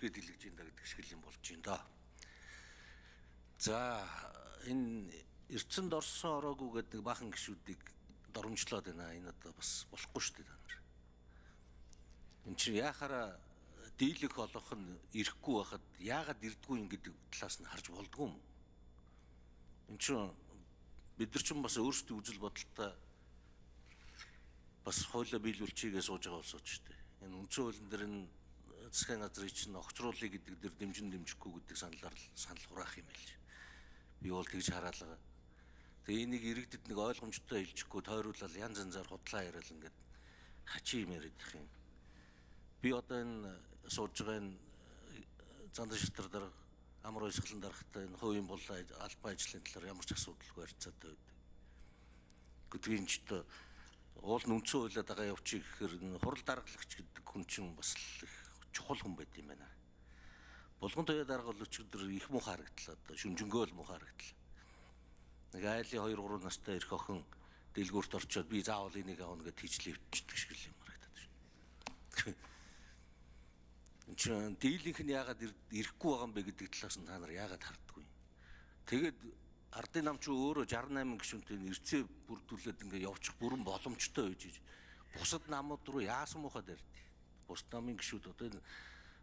өвчгөө дэлгэж ин да гэдэг шиг юм болж байна да. За, энэ эрдэсэнд орсон ороогүй гэдэг баахан гişүүдийг доромжлоод байна. Энэ одоо бас болохгүй шүү дээ та нар. Энд чинь яхаараа дийлэх олох нь ирэхгүй байхад яагаад ирдгүй юм гэдэг талаас нь харж болдгоо юм. Энд чинь бид нар чинь бас өөрсдийн үзэл бодолтой бас хуулиа биелүүлчихийгээ сууж байгаа улсууд шүү дээ. Энэ үндсэн хуулийн дээр энэ засгийн газрыг чинь огцруулъя гэдэг дээр дэмжин дэмжихгүй гэдэг саналаар санал хураах юм байл. Би бол тэгж хараалгаа. Тэгээ энийг иргэдэд нэг ойлгомжтой хэлчихгүй тойруулаад янз янзаар худлаа яриад ингээд хачи юм яриад их юм. Би одоо энэ сууж байгаа энэ зандан шатар дарга амар уйсгалан даргатай энэ хувийн болоо албан ажлын талаар ямар ч асуудалгүй харьцаатай байдаг. Гэдгийг ч одоо уул нь үндсэн хуулиа дагаа явчих гэхээр хурал даргалагч гэдэг хүн чинь бас их чухал хүн байт юм байна. Булган туяа дарга бол өчигдөр их муу харагдлаа. Одоо шүнжэнгөө л муу харагдлаа. Нэг айлын 2 3 настай эрх охин дэлгүүрт орчоод би заавал энийг авна гэж тийчлээ өвчдөг шиг л юм харагдаад байна. Энд чинь дийлэнх нь яагаад ирэхгүй байгаа юм бэ гэдэг талаас нь та нар яагаад харддаггүй юм. Тэгээд ардын нам чи өөрөө 68 гишүүнтэй эрцээ бүрдүүлээд ингээ явчих бүрэн боломжтой байж иж бусад намууд руу яасан муухай дэрд. Бусад намын гишүүд одоо энэ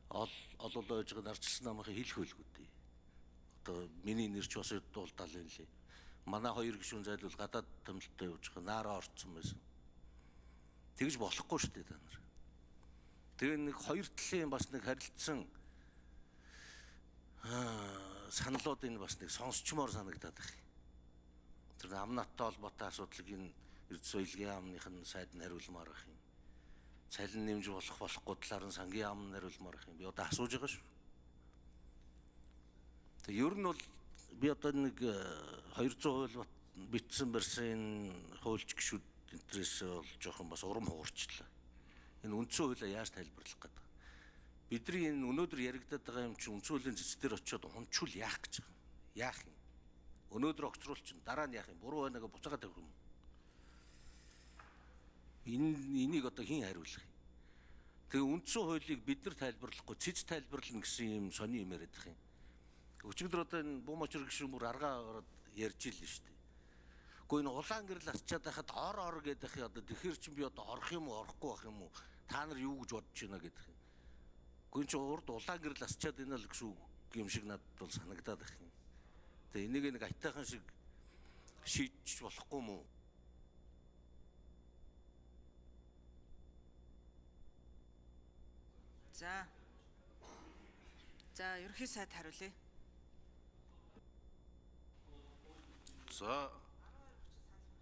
олоолоо байж байгаа нарчилсан намынхаа хэлэх байлгүй дээ. Одоо миний нэр ч бас дуулдаал юм лээ. Манай хоёр гишүүн зайлвал гадаад томилттой явж байгаа наараа орцсон байсан. Тэгж болохгүй шүү дээ та нар. Тэгээ нэг хоёр талын бас нэг харилцсан саналууд энэ бас нэг сонсчмоор санагдаад байх. Тэр амнаттай холбоотой асуудлыг энэ Эрдэс соёлын яамных нь сайд нь хариулмаар байх юм. Цалин нэмж болох болохгүй талаар нь сангийн яам нь хариулмаар байх юм. Би одоо асууж байгаа шүү. Тэг ер нь бол би одоо нэг 200 хууль бичсэн барьсан хуульч гишүүд энтрээс бол жоохон бас урам хугарчлаа. Энэ үндсэн хуулиа яаж тайлбарлах гэдэг. Бидний энэ өнөөдөр яригадаад байгаа юм чинь үндсэн хуулийн цэц дээр очиод унчвал яах гэж байгаа юм? Яах юм? Өнөөдөр огцруулчин чинь дараа нь яах юм? Буруу байна гэж буцаагаад тавих юм. Энийг одоо хэн хариулах юм? Тэгээ үндсэн хуулийг бид нар тайлбарлахгүй цэц тайлбарлана гэсэн юм сони юм яриад их юм. Өчигдөр одоо энэ бум очир гişүн бүр аргаа ороод ярьж ийлээ шүү дээ. Гэхдээ энэ улаан гэрэл асчаад байхад ор ор гэдэг юм одоо тэгэхэр чинь би одоо орох юм уу орохгүй байх юм уу? Та нар юу гэж бодож байна гэдэг юм. Гэхдээ чи урд улаан гэрэл асчаад байна л гэсэн үг юм шиг надад бол санагдаад байх юм. Тэгээ энийг нэг айтайхан шиг шийдчих болохгүй мүү? За. За, ерөнхий сайд хариулъя. За,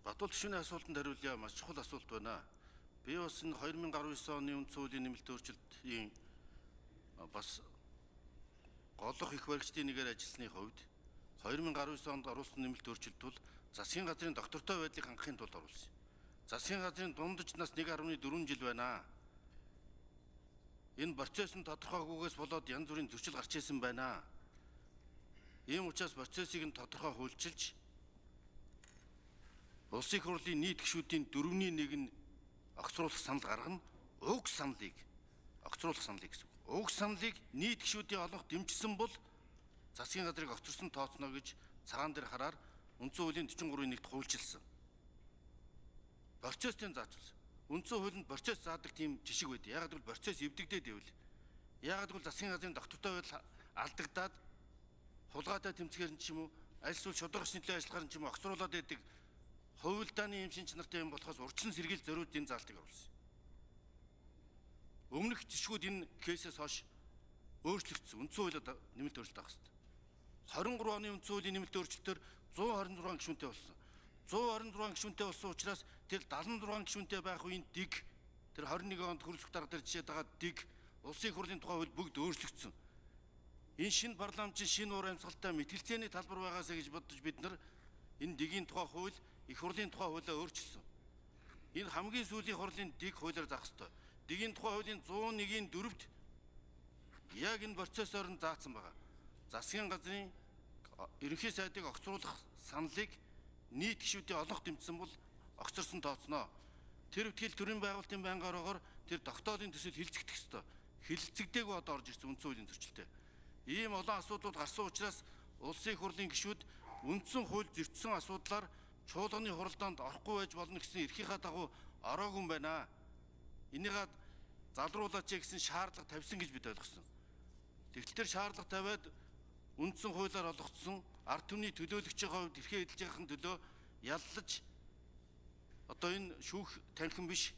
Батул гишүүний асуултанд хариулъя. Маш чухал асуулт байна. Би бас энэ 2019 оны үндсэн хуулийн нэмэлт өөрчлөлтийн бас голлох их баригчдын нэгээр ажилласны хувьд 2019 онд оруулсан нэмэлт өөрчлөлт бол засгийн газрын доктортой байдлыг хангахын тулд оруулсан. Засгийн газрын дундаж нас 1.4 жил байна. Энэ процесс нь тодорхойгүйгээс болоод янз бүрийн зөрчил гарч ирсэн байна. Ийм учраас процессыг нь тодорхой хуульчилж Улсын их хурлын нийт гишүүдийн 1/4 нь огцруулах санал гаргана. Уг саналыг огцруулах саналыг гэсэн үг. Уг саналыг нийт гишүүдийн олонх дэмжсэн бол засгийн газрыг огцорсон тооцно гэж цагаан дээр хараар үндсэн хуулийн 43-ийн 1-т хуульчилсан. Процессыг заажуулсан. Үндсэн хуулинд процесс заадаг тийм жишг байд. Яагаад гэвэл процесс эвдэгдээд ивэл яагаад гэвэл засгийн газрын доктортой байдал алдагдаад хулгайтай тэмцгээр нь ч юм уу аль эсвэл шударга ёсны төлөө ажиллахаар нь ч юм уу огцруулаад байдаг хувилдааны юм шин чанартай юм болохоос урьдчилан сэргийл зориуд энэ заалтыг оруулсан. Өмнөх жишгүүд энэ кейсээс хойш өөрчлөгдсөн. Үндсэн хуулиуд нэмэлт өөрчлөлт авах хэрэгтэй. 23 оны үндсэн хуулийн нэмэлт өөрчлөлтөөр 126 гишүүнтэй болсон. 126 гишүүнтэй болсон учраас тэр 76 гишүүнтэй байх үеийн дэг тэр 21 онд хөрөлцөх дарга дээр жишээд байгаа дэг улсын их хурлын тухай хууль бүгд өөрчлөгдсөн. Энэ шинэ парламентын шинэ уур амьсгалтай мэтгэлцээний талбар байгаасаа гэж бодож бид нар энэ дэгийн тухай хууль их хурлын тухай хуулиа өөрчилсөн. Энэ хамгийн сүүлийн хурлын дэг хуулиар заах ёстой. Дэгийн тухай хуулийн 101-ийн 4-т яг энэ процессор нь заасан байгаа. Засгийн газрын ерөнхий сайдыг огцруулах саналыг нийт гишүүдийн олонх дэмжсэн бол огцорсон тооцноо. Тэр бүтгэл төрийн байгуулалтын байнгын ороогоор тэр тогтоолын төсөл хилцэгдэх ёстой. хэлэлцэгдээгүй одоо орж ирсэн үндсэн хуулийн зөрчилтэй. Ийм олон асуудлууд гарсан учраас улсын их хурлын гишүүд үндсэн хууль зөрчсөн асуудлаар чуулганы хуралдаанд орохгүй байж болно гэсэн эрхийнхаа дагуу ороогүй юм байна. Энийгээ залруулаач гэсэн шаардлага тавьсан гэж бид ойлгосон. Тэгтэл тэр шаардлага тавиад үндсэн хуулиар олгогдсон ард түмний төлөөлөгчийн хувьд эрхээ эдэлж байгаахын төлөө яллаж одоо энэ шүүх танхим биш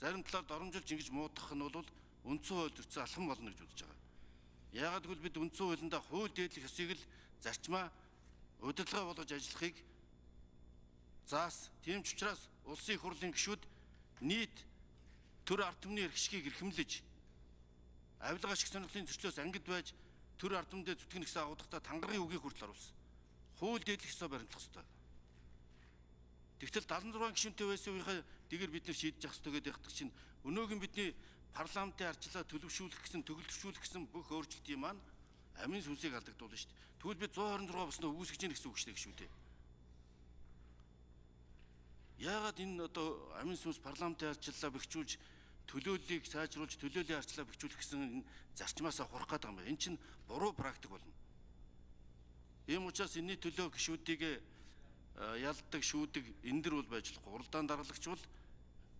зарим талаар доромжилж ингэж муудах нь бол үндсэн хууль зөрчсөн алхам болно гэж үзэж байгаа. Яагаад гэвэл бид үндсэн хуулиндаа хууль дээдлэх ёсыг л зарчмаа удирдлага болгож ажиллахыг заас. Тийм ч учраас улсын их хурлын гишүүд нийт төр ард түмний эрх ашгийг эрхэмлэж авилга ашиг сонирхлын зөрчлөөс ангид байж төр ард түмдээ зүтгэнэ гэсэн агуулгатай тангаргийн үгийг хүртэл оруулсан. Хууль дээдлэх ёсоо баримтлах ёстой. Тэгтэл 76 гишүүнтэй байсан үеийнхээ дэгэр бид нар шийдэж явах ёстой гэдэг ягтдаг чинь өнөөгийн бидний парламентын арчлаа төлөвшүүлэх гэсэн төгөлдршүүлэх гэсэн бүх өөрчлөлтийн маань амин сүнсийг алдагдуулна шүү дээ. Тэгвэл бид 126 болсноо үүсгэж гин гэсэн үг шүү дээ гишүү дээ. Яагаад энэ одоо амин сүнс парламентын арчлаа бэхжүүлж төлөөллийг сайжруулж төлөөллийн арчлаа бэхжүүлэх гэсэн энэ зарчмаасаа хурах гээд байгаа юм байна. Энэ чинь буруу практик болно. Ийм учраас энэний төлөө гишүүдийг ялдаг, шүүдэг энэ дэр бол байж болохгүй. Уралдаан даргалагч бол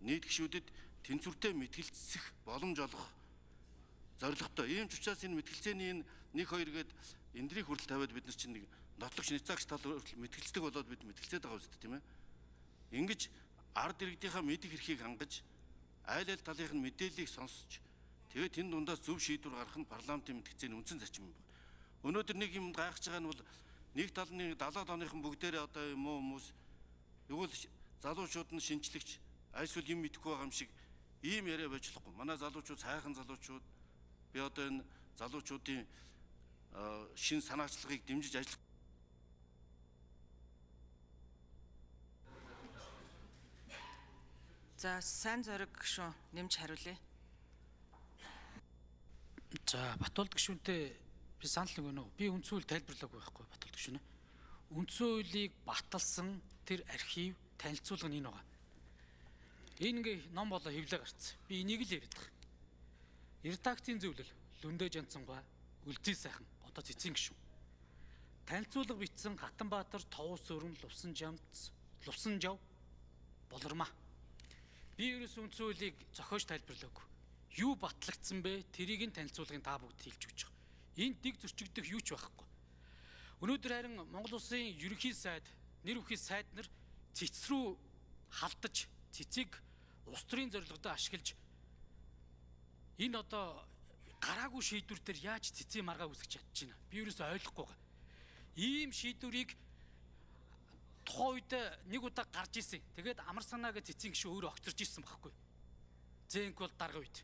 нийт гишүүдэд тэнцвэртэй мэтгэлцэх боломж олгох зорилготой. Ийм ч учраас энэ мэтгэлцээний энэ 1 2 гээд эндрийг хүртэл тавиад бид нар чинь нэг нотлогч ницаагч тал хүртэл мэтгэлцдэг болоод бид мэтгэлцээд байгаа үст тийм ээ. Ингэж ард иргэдийнхаа мэдэх эрхийг хангаж айл айл талынх нь мэдээллийг сонсч тэгээд энэ дундаас зөв шийдвэр гаргах нь парламентын мэтгэлцээний үндсэн зарчим юм байна. Өнөөдөр нэг юм гайхаж байгаа нь бол нэг тал нь 70-аад оныхон бүгдээрээ одоо муу хүмүүс тэгвэл залуучууд нь шинжлэгч альсвал юм мэдэхгүй байгаа юм шиг ийм яриа байж болохгүй. Манай залуучууд сайхан залуучууд би одоо энэ залуучуудын шин санаачлагыг дэмжиж ажиллах. За сайн зориг гишүүн нэмж хариулъя. За Батулд гишүүнтэй би санал нэг өнөө. Би үндсэн хууль тайлбарлаагүй байхгүй Батулд гишүүнэ. Үндсэн хуулийг баталсан тэр архив танилцуулга нь энэ байгаа. Энэ ингээ ном болоо хэвлээ гарцсан. Би энийг л яриад байгаа. Редакцийн зөвлөл Лүндэ Жанцангуй, Үлзий сайхан одоо цэцэн гишүүн. Танилцуулга бичсэн Хатанбаатар, Товус өрн, Лувсан жамц, Лувсан жав, Болормаа. Би ерөөс үндсэн хуулийг зохиож тайлбарлаагүй. Юу батлагдсан бэ? Тэрийг нь танилцуулгын та бүгд хэлж өгч байгаа. Энд дэг зөрчигдөх юу ч байхгүй. Өнөөдөр харин Монгол улсын ерөнхий сайд, нэр бүхий сайд нар цэц рүү халдаж, цэцийг улс төрийн зорилгодоо ашиглаж энэ одоо гараагүй шийдвэр дээр яаж цэцийн маргаа үүсгэж чадчихна? Би ерөөсөө ойлгохгүй байгаа. Ийм шийдвэрийг тухайн үед нэг удаа гарч исэн. Тэгээд амар санаа гэж цэцийн гишүүн өөрөө огцорж исэн байхгүй. Зэнк бол дарга үед.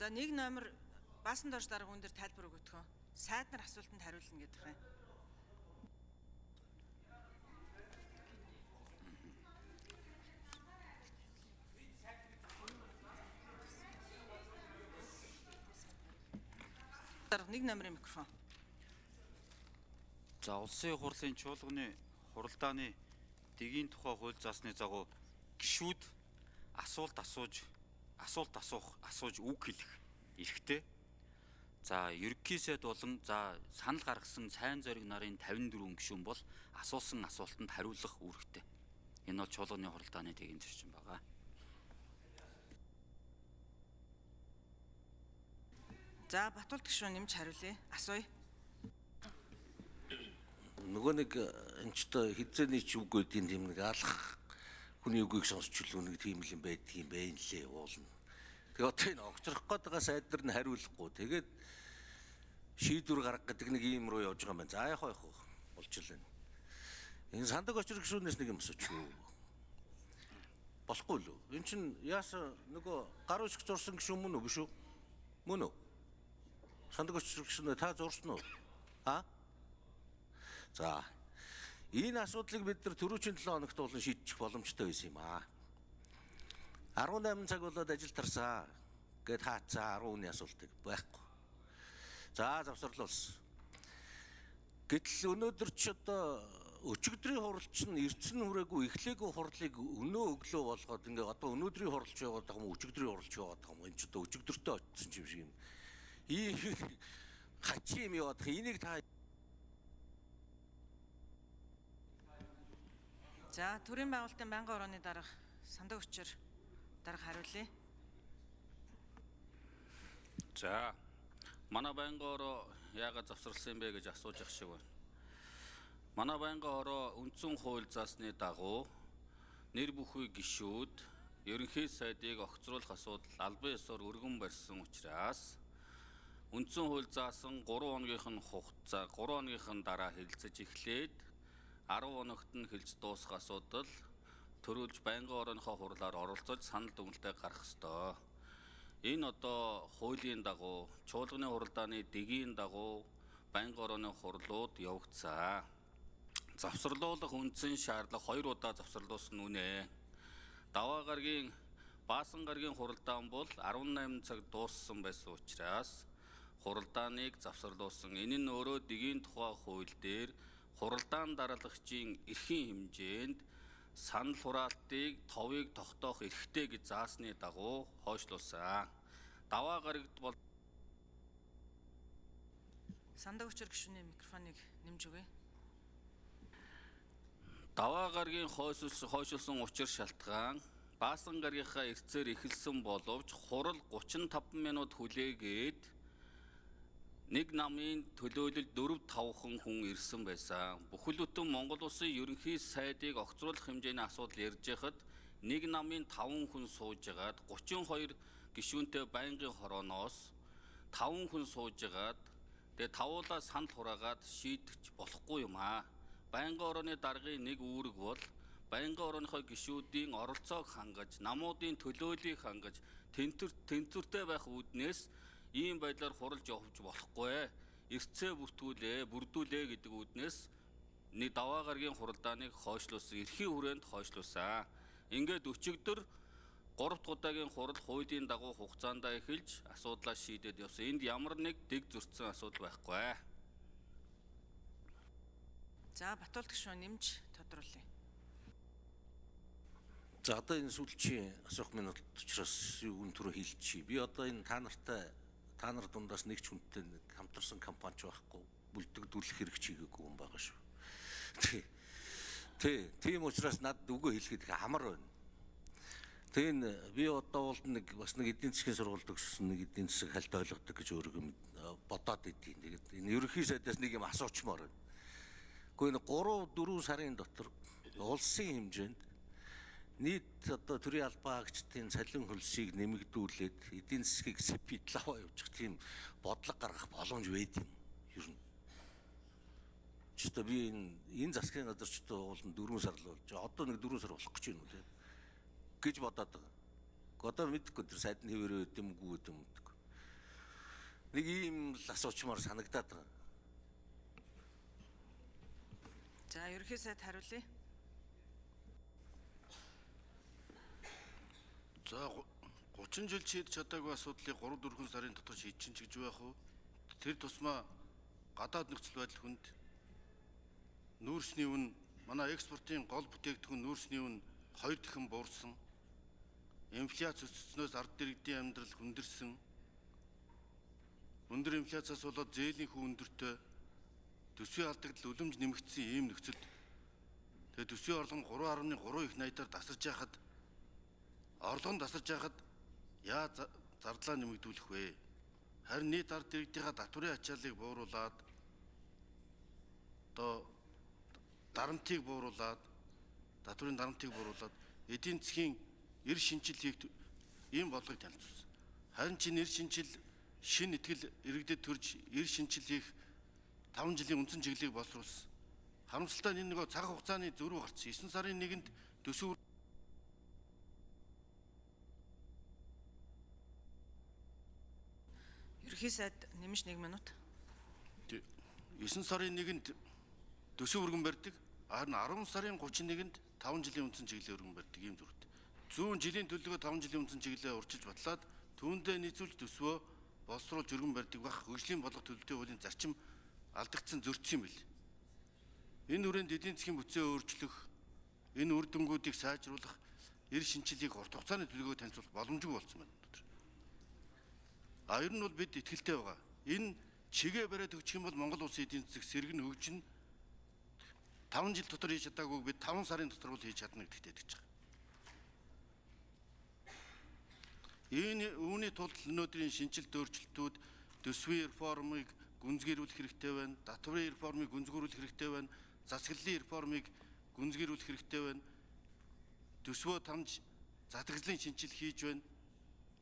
За нэг номер баасан дорж дарга үн дээр тайлбар өгөхөө. Сайд нар асуултанд хариулна гэдэг юм. Дарга нэг номерын микрофон. За улсын хурлын чуулганы хуралдааны дэгийн тухай хууль заасны загуу гишүүд асуулт асууж асуулт асуух асууж үг хэлэх эрхтэй. За ерөнхий сайд болон за санал гаргасан сайн зориг нарын 54 гишүүн бол асуусан асуултанд хариулах үүрэгтэй. Энэ бол чуулганы хуралдааны дэгийн зарчим байгаа. За Батулд гишүүн нэмж хариулъя. Асууя. Нөгөө нэг энэ ч одоо хизээний ч үг гэдгийн тийм нэг алах хүний үгийг сонсч илүү нэг тийм л юм байдгийн байх лээ уулна. Тэгээ одоо энэ огцрох гээд байгаа сайд нар нь хариулахгүй. Тэгээд шийдвэр гаргах гэдэг нэг ийм руу явж байгаа юм байна. За яах вэ болж л байна. Энэ сандаг очир гишүүнээс нэг юм асууч юу. Болохгүй лөө. Эн чин яасан нөгөө гар үсг зурсан гишүүн мөн үү биш үү? Мөн үү? Сандаг очир гишүүн та зурсан уу? А? За энэ асуудлыг бид нар түрүүчийн 7 хоногт болон шийдчих боломжтой байсан юм аа. 18 цаг болоод ажил тарсаа гэд хаацаа 10 хүний асуултыг байхгүй. За завсарлуулсан. Гэтэл өнөөдөр ч одоо өчигдрийн хурал чинь эрдсэн хүрээгүй эхлээгүй хурлыг өнөө өглөө болгоод ингээ одоо өнөөдрийн хуралч яваад байгаа юм уу, өчигдрийн хуралч яваад байгаа юм уу? Энэ ч одоо өчигдөртөө очсон юм шиг юм. Ийм хачин юм яваад байгаа. Энийг та За, төрийн байгуулалтын байнгын орооны дарга Сандаг өчр дарга хариулъя. За, манай байнгын ороо яагаад завсарласан юм бэ гэж асууж ах шиг байна. Манай байнгын ороо үндсэн хууль заасны дагуу нэр бүхий гишүүд ерөнхий сайдыг огцруулах асуудал албан ёсоор өргөн барьсан учраас үндсэн хууль заасан 3 хоногийнх нь хугацаа 3 хоногийнх нь дараа хэлэлцэж эхлээд 10 хоногт нь хэлж дуусах асуудал төрүүлж байнгын орооныхоо хурлаар оролцож санал дүгнэлтээ гаргах ёстой. Энэ одоо хуулийн дагуу, чуулганы хуралдааны дэгийн дагуу байнгын орооны хурлууд явагдсан. Завсарлуулах үндсэн шаардлага 2 удаа завсарлуулсан үнэ. Даваа гарагийн Баасан гарагийн хуралдаан бол 18 цаг дууссан байсан учраас хуралдааныг завсарлуулсан. Энэ нь өөрөө дэгийн тухай хууль дээр хуралдаан дарлагчийн эрхийн хэмжээнд санал хураалтыг товыг тогтоох эрхтэй гэж заасны дагуу хойшлуулсан. Даваа гарагт бол Сандаг өчр гишүүний микрофоныг нэмж өгье. Даваа гарагийн хойшилсан учир шалтгаан Баасан гарагийнхаа эртсээр эхэлсэн боловч хурал 35 минут хүлээгээд нэг намын төлөөлөл 4-5хан хүн ирсэн байсан. Бүхэл бүтэн Монгол улсын ерөнхий сайдыг огцруулах хэмжээний асуудал ярьж байхад нэг намын 5 хүн сууж байгаад 32 гишүүнтэй байнгын хорооноос 5 хүн сууж байгаад тэгээ тавуулаа санал хураагаад шийдэж болохгүй юм аа. Байнгын орооны даргын нэг үүрэг бол байнгын орооныхоо гишүүдийн оролцоог хангаж, намуудын төлөөллийг хангаж, тэнцвэртэй байх үүднээс ийм байдлаар хуралж явж болохгүй. Эртсээ бүртгүүлээ, бүрдүүлээ гэдэг үүднээс нэг даваа гарагийн хуралдааныг хойшлуулсан, эрхийн хүрээнд хойшлуулсан. Ингээд өчигдөр 3 дахь удаагийн хурал хуулийн дагуу хугацаанд эхэлж асуудлаа шийдээд явсан. Энд ямар нэг дэг зөрчсөн асуудал байхгүй. За, Батулд гишүүн нэмж тодруулъя. За, одоо энэ сүүлчийн асуух минут учраас юу түрүү хэлчихье. Би одоо энэ та нартай та нар дундаас нэг ч хүнтэй нэг хамтарсан компани ч байхгүй, бүлдэгдүүлэх хэрэг ч хийгээгүй хүн байгаа шүү. Тий. Тий, тийм учраас надад үгээ хэлэхэд их амар байна. Тэгээ энэ би одоо бол нэг бас нэг эдийн засгийн сургуульд төгссөн нэг эдийн засаг хальт ойлгодог гэж өөрийгөө бодоод идэв. Тэгээд энэ ерөнхий сайдаас нэг юм асуучмаар байна. Гэхдээ энэ 3 4 сарын дотор улсын хэмжээнд нийт одоо төрийн албан хаагчдын цалин хөлсийг нэмэгдүүлээд эдийн засгийг сэпи лава явуучих тийм бодлого гаргах боломж байд юм. Ер нь. Ч одоо би энэ засгийн газар ч одоо уул нь 4 сар л болж одоо нэг 4 сар болох гэж байна уу те гэж бодоод байгаа. Гэхдээ одоо мэдэхгүй тэр сайд нь хэвээрээ байд юм үгүй байд юм мэдэхгүй. Нэг ийм л асуучмаар санагдаад байгаа. За, ерөнхий сайд хариулъя. За, 30 жил шийдэж чадаагүй асуудлыг 3-4 сарын дотор шийдчин ч гэж байх уу? Тэр тусмаа гадаад нөхцөл байдал хүнд нүүрсний үн, манай экспортын гол бүтээгдэхүүн нүүрсний үн 2 дахин буурсан. Инфляц өсснөөс ард иргэдийн амьдрал хүндэрсэн. Өндөр инфляциас болоод зээлийн хүү өндөртэй, төсвийн алдагдал үлэмж нэмэгдсэн ийм нөхцөлд тэгээ төсвийн орлого нь 3.3 их найдаар дасарж яхад орлого нь дасарж яхад яа зардлаа нэмэгдүүлэх вэ? Харин нийт ард иргэдийнхаа татварын ачааллыг бууруулад одоо дарамтыг бууруулад татварын дарамтыг бууруулад эдийн засгийн эр шинжил хийх ийм бодлогыг танилцуулсан. Харин чи нэр шинжил шин итгэл иргэдэд төрж эр шинжил хийх 5 жилийн үндсэн чиглэлийг боловсруулсан. Харамсалтай нь энэ нөгөө цаг хугацааны зөрүү гарсан. 9 сарын 1-нд төсөв Ерөнхий сайд нэмж 1 минут. 9 сарын 1-нд төсөв өргөн барьдаг. Харин 10 сарын 31-нд 5 жилийн үндсэн чиглэлийн өргөн барьдаг ийм зөрүүтэй. Зүүн жилийн төлөвлөгөө 5 жилийн үндсэн чиглэлээ урьдчилж батлаад түүндээ нийцүүлж төсвөө боловсруулж өргөн барьдаг бах хөгжлийн бодлого төлөлтийн хуулийн зарчим алдагдсан зөрчсөн юм бэл. Энэ хүрээнд эдийн засгийн бүтцээ өөрчлөх, энэ үр дүнгуудыг сайжруулах эр шинжилгээг урт хугацааны төлөвлөгөө танилцуулах боломжгүй болсон байна өнөөдөр. А ер нь бол бид итгэлтэй байгаа. Энэ чигээ бариад өгчих юм бол Монгол улсын эдийн засаг сэргэн хөгжинэ. 5 жил дотор хийж чадаагүйг бид 5 сарын дотор бол хийж чадна гэдэгт итгэж байгаа. Энэ үүний тулд өнөөдрийн шинжилт өөрчлөлтүүд төсвийн реформыг гүнзгийрүүлэх хэрэгтэй байна. Татварын реформыг гүнзгийрүүлэх хэрэгтэй байна. Засаглалын реформыг гүнзгийрүүлэх хэрэгтэй байна. Төсвөө тамж затгаглалын шинжил хийж байна.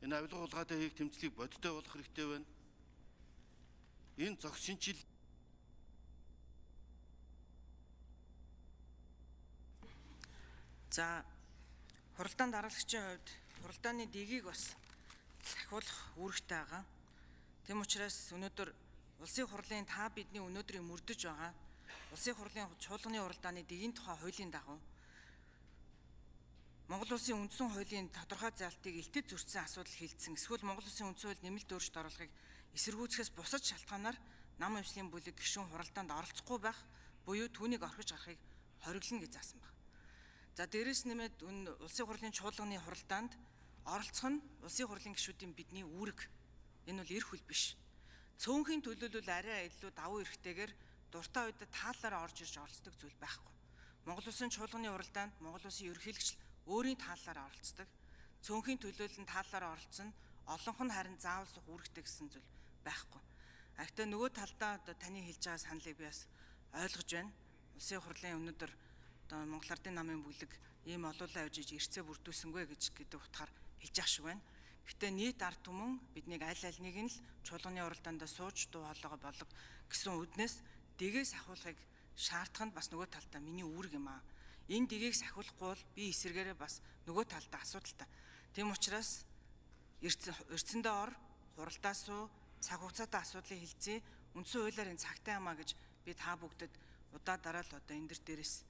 Энэ авилга хулгайтай хийх тэмцлийг бодиттой болох хэрэгтэй байна. Энэ зохис шинжил За хуралдаан дараалагчийн хувьд хуралдааны дэгийг бас сахиулах үүрэгтэй байгаа. Тэм учраас өнөөдөр улсын хурлын та бидний өнөөдрийн мөрдөж байгаа улсын хурлын чуулганы хуралдааны дэгийн тухай хуулийн дагуу Монгол улсын үндсэн хуулийн тодорхой залтыг элтэд зөрчсөн асуудал хилцсэн эсвэл Монгол улсын үндсэн хууль нэмэлт өөрчлөлт оруулахыг эсэргүүцэхээс бусад шалтгаанаар нам эмчлийн бүлэг гишүүн хуралдаанд оролцохгүй байх буюу түүнийг орхиж гарахыг хориглоно гэж заасан байна. За дээрэс нэмээд улсын хурлын чуулганы хуралдаанд оролцох нь улсын хурлын гишүүдийн бидний үүрэг. Энэ бол эрх хөл биш. Цөөнхийн төлөөлөл арай илүү давуу эрхтэйгээр дуртай үед тааллаараа орж ирж оролцдог зүйл байхгүй. Монгол улсын чуулганы хуралдаанд Монгол улсын ерөнхийлөгч өөрийн тааллаараа оролцдог. Цөөнхийн төлөөлөл нь тааллаараа оролцсон, олонх нь харин заавал суух үүрэгтэй гэсэн зүйл байхгүй. А гэхдээ нөгөө талдаа одоо таны хэлж байгаа саналыг би бас ойлгож байна. Улсын хурлын өнөөдөр одоо Монгол Ардын намын бүлэг ийм олуулаа явж иж эрцээ бүрдүүлсэнгүй гэж гэдэг утгаар хэлж ах шиг байна. Гэтэ нийт ард түмэн биднийг аль аль нэг нь л чуулганы уралдаандаа сууж дуу хоолойгоо болго гэсэн үднээс дэгээ сахиулахыг шаардах нь бас нөгөө талдаа миний үүрэг юм аа. Энэ дэгийг сахиулахгүй бол би эсэргээрээ бас нөгөө талдаа асуудалтай. Тийм учраас эрцэндээ ор, хуралдаа суу, цаг хугацаатай асуудлыг хилцээ, үндсэн хуулиар энэ цагтай юмаа гэж би та бүгдэд удаа дараа л одоо энэ дэр дээрээс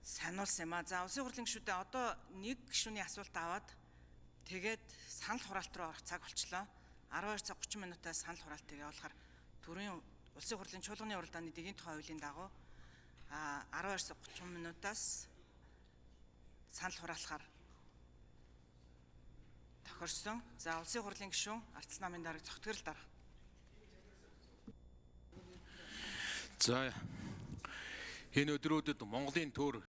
сануулсан юм а. За улсын хурлын гишүүдээ одоо нэг гишүүний асуулт аваад тэгээд санал хураалт руу орох цаг болчлоо. 12 цаг 30 минутаас санал хураалтыг явуулахар төрийн улсын хурлын чуулганы уралдааны дэгийн тухай хуулийн дагуу 12 цаг 30 минутаас санал хураалахаар тохирсон. За улсын хурлын гишүүн Арцсан намын дарга Цогтгэрэл дарга. За энэ өдрүүдэд Монголын төр